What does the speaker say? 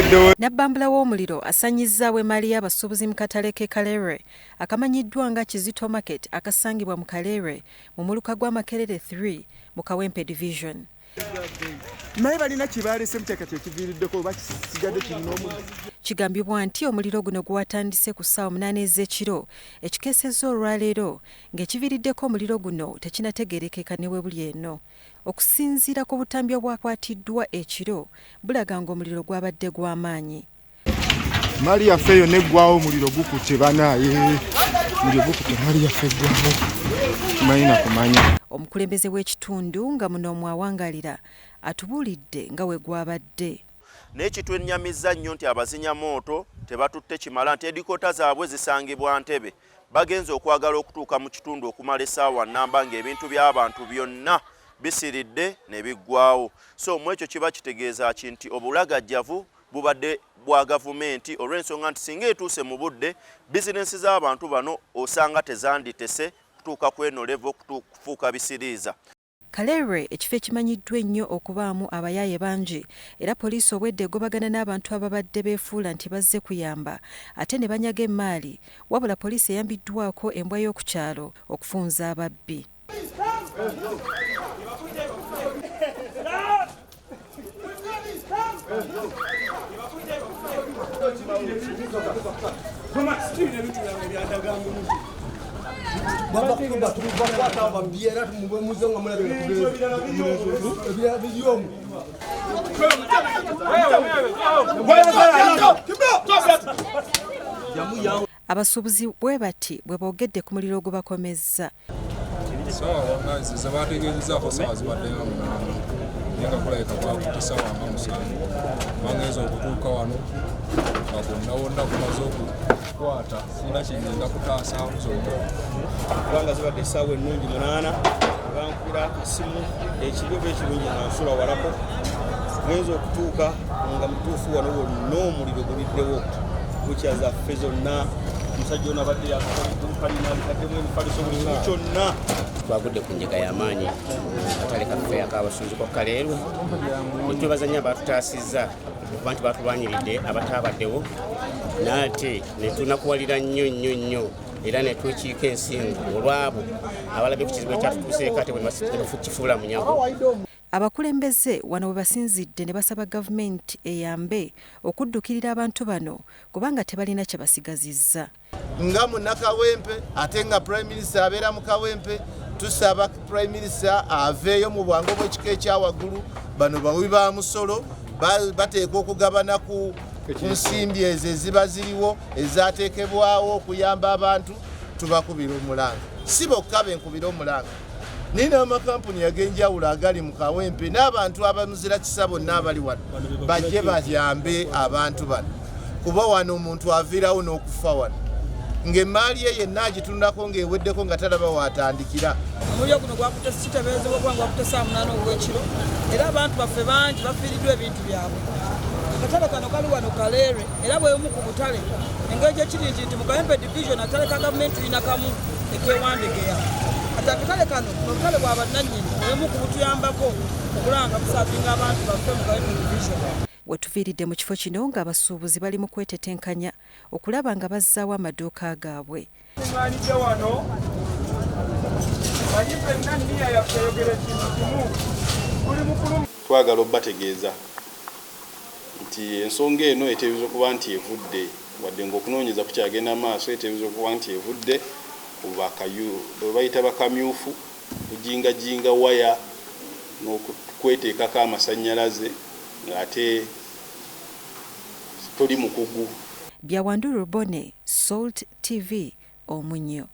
Biweddewo. Nabbambula w'omuliro asanyizzaawo emmaali y'abasuubuzi mu katale k'e Kalerwe akamanyiddwa nga Kizito Market akasangibwa mu Kalerwe mu muluka gwa Makerere 3 mu Kawempe Division. Naye balina kyebalesemu kyaka kyekiviiriddeko oba kisigadde kirina omuliro. Kigambibwa nti omuliro guno gwatandise ku ssaawa munaana ez'ekiro ekikeesezza olwaleero ng'ekiviiriddeko omuliro guno tekinategeerekeka ne webuli eno. Okusinziira ku butambi obwakwatiddwa ekiro bulaga ng'omuliro gwabadde gwa maanyi. Mali yaffe eyo neggwawo omuliro gukutte banaaye omuliro gukutte mali yaffe eggwawo tumanyi na kumanya. Omukulembeze w'ekitundu nga muno mwawangalira atubuulidde nga we gwabadde. Naye kitwennyamizza nnyo nti abazinyamooto tebatutte kimala nti edikoota zaabwe zisangibwa Ntebe. Bagenze okwagala okutuuka mu kitundu okumala essaawa nnamba ng'ebintu by'abantu byonna bisiridde ne biggwawo. So mu ekyo kiba kitegeeza ki nti obulagajjavu bubadde bwa gavumenti olw'ensonga nti singa etuuse mu budde bizinensi z'abantu bano osanga tezanditese kutuuka ku eno levo kufuuka bisiriiza. Kalerwe ekifo ekimanyiddwa ennyo okubaamu abayaaye bangi era poliisi obwedda egobagana n'abantu ababadde beefuula nti bazze kuyamba ate ne banyaga emmaali wabula poliisi eyambiddwako embwa y'oku kyalo okufunza ababbi. Abasuubuzi bwe bati bwe boogedde ku muliro ogubakomezza. Saawa wonna ze baategeezezaako saawa zibadde nga munaana naye nga kulabika gwakutte saawa nga musanvu bangenza okutuuka wano nga gwonna wonna gumaze okukwata sirina kyengenda kutaasaamu zonna kubanga zibadde essaawa ennungi munaana bankubira akasimu ekibi oba ekirungi nga nsula walako ngenza okutuuka nga mutuufu wano wonna omuliro guliddewo bukya zaffe zonna omusajja ono abadde yakola edduuka lino alitaddemu emifaliso buli kimu kyonna twagudde ku njega y'amaanyi katale kaffe ak'abasunzi kwa kaleerwe netwebaza nnyo abatutaasizza okuba nti batulwanyiridde abataabaddewo naate netunakuwalira nnyo nnyo nnyo era netwekiika ensingo olwabo abalabye ku kizibu ekyatutuuseeko ate bwe munyago. Abakulembeze wano webasinzidde ne basaba gavumenti eyambe okuddukirira abantu bano kubanga tebalina kye basigazizza. Nga munnakawempe ate nga Prime Minister abeera mu Kawempe, tusaba Prime Minister aveeyo mu bwangu obw'ekika ekya waggulu. Bano bawi ba musolo, bateekwa okugabana ku nsimbi ezo eziba ziriwo ezateekebwawo okuyamba abantu. Tubakubira omulanga, si bokka benkubira omulanga, naye n'amakampuni ag'enjawulo agali mu Kawempe n'abantu abamuzira kisa bonna abali wano bajje bayambe abantu bano, kuba wano omuntu aviirawo n'okufa wano ng'emmaali ye yenna agitundako ng'eweddeko nga talaba waatandikira. Omuliro guno gwakutte kiteeberezebwa okuba nga gwakutte ssaawa munaana ow'ekiro era abantu baffe bangi bafiiriddwa ebintu byabwe. Akatale kano kali wano Kaleerwe era bwebumu ku butale engeri gye kiri nti nti mu Kawempe Division akatale ka gavumenti tulina kamu ek'ewandegeya. Kati akatale kano buno butale bwa bannannyini obumu ku butuyambako okulaba nga busaavinga abantu baffe mu Kawempe Division. Wetuviiridde mu kifo kino ng'abasuubuzi bali mu kwetetenkanya okulaba nga bazzaawo amaduuka gaabwe. Tuŋŋaanidde wano manyi ffenna nniya yaffe eyogera ekintu kimu, tuli mu kulum. Twagala obategeeza nti ensonga eno eteeberezebwa okuba nti evudde, wadde ng'okunoonyereza kukyagenda maaso, eteeberezebwa okuba nti evudde ku bebayita bakamyufu kujingajinga waya n'okweteekako amasannyalaze ng'ate toli mukugu. Bya Wanduru Boney, Salt TV, Omunyo.